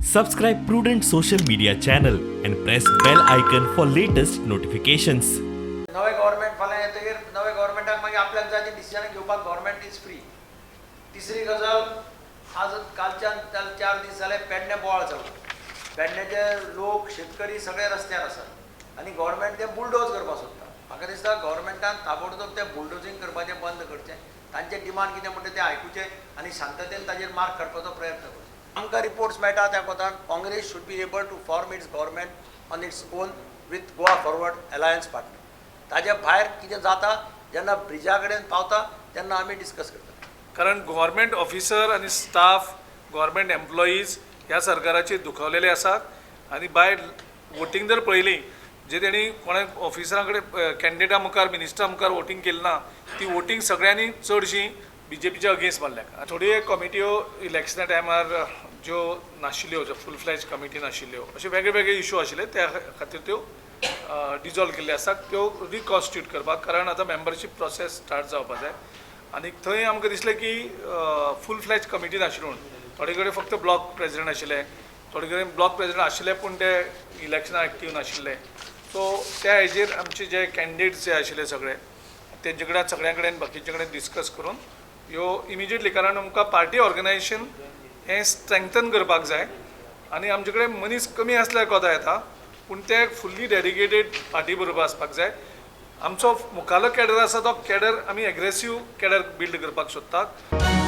Subscribe Prudent Social Media channel and press bell icon for latest notifications. नवें government फाल्यां येतकीर नवें गव्हर्मेंटाक मागीर आपल्याक जाय ती डिसिजनां घेवपाक गव्हर्मेंट is free. तिसरी गजाल, आज कालच्यान 4 दीस जाले पेडणे बोवाळ चालू. पेडण्याचे लोक, शेतकरी सगळे रस्त्यार आसात आनी गव्हर्मेंट ते बुलडोज करपाक सोदता. म्हाका दिसता गव्हर्मेंटान ताबडतोब तें बुलडोजींग करपाचें बंद करचें. तांचे डिमांड कितें म्हणटा तें आयकुचें आनी शांततेन ताजेर मार्ग काडपाचो प्रयत्न करचो. आमकां रिपोर्ट्स मेळटा त्या कोतान Congress should be able to form its government on its own with Goa Forward alliance partner. ताज्या भायर कितें जाता, जेन्ना ब्रिजा कडेन पावता तेन्ना आमी डिस्कस करता. कारण गव्हर्मेंट ऑफिसर आनी स्टाफ, गव्हर्मेंट एम्प्लॉईज ह्या सरकाराचेर दुखावलेले आसात. आनी बाय वोटींग जर पळयली, जे तेणी कोणा ऑफिसरा कडेन, कॅन्डिडेटा मुखार, मिनिस्टरा मुखार वोटींग केली ना, ती वोटींग सगळ्यांनी चडशी बीजेपीच्या अगेन्स्ट मारल्या. थोड्यो कमिट्यो इलेक्शना टायमार ज्यो नाशिल्ल्यो, ज्यो फूल फ्लॅज कमिटी नाशिल्ल्यो, अशे वेगळे वेगळे इशू आशिल्ले, त्या खातीर त्यो डिजॉल्व केल्ले आसात. त्यो रिकॉन्स्टिट्यूट करपाक, कारण आतां मेंबरशीप प्रोसेस स्टार्ट जावपा जाय. आनी थंय आमकां दिसलें की फूल फ्लॅज कमिटी नाशिल्ली म्हणून थोडे कडेन फक्त ब्लॉक प्रेजिडेंट आशिल्ले, थोडे कडेन ब्लॉक प्रेजिडेंट आशिल्ले पूण ते इलेक्शनाक एक्टीव नाशिल्ले. सो त्या हेजेर आमचे जे कॅन्डिडेट्स जे आशिल्ले सगळे, तेंचे कडेन सगळ्यां कडेन, बाकीचे कडेन डिस्कस करून ह्यो इमिजिएटली, कारण आमकां पार्टी ऑर्गनायझेशन हें स्ट्रेंथन करपाक जाय. आनी आमचे कडेन मनीस कमी आसल्यार कोता येता, पूण ते फुल्ली डेडिकेटेड पार्टी बरोबर आसपाक जाय. आमचो मुखालो कॅडर आसा, तो कॅडर आमी एग्रेसीव कॅडर बिल्ड करपाक सोदतात.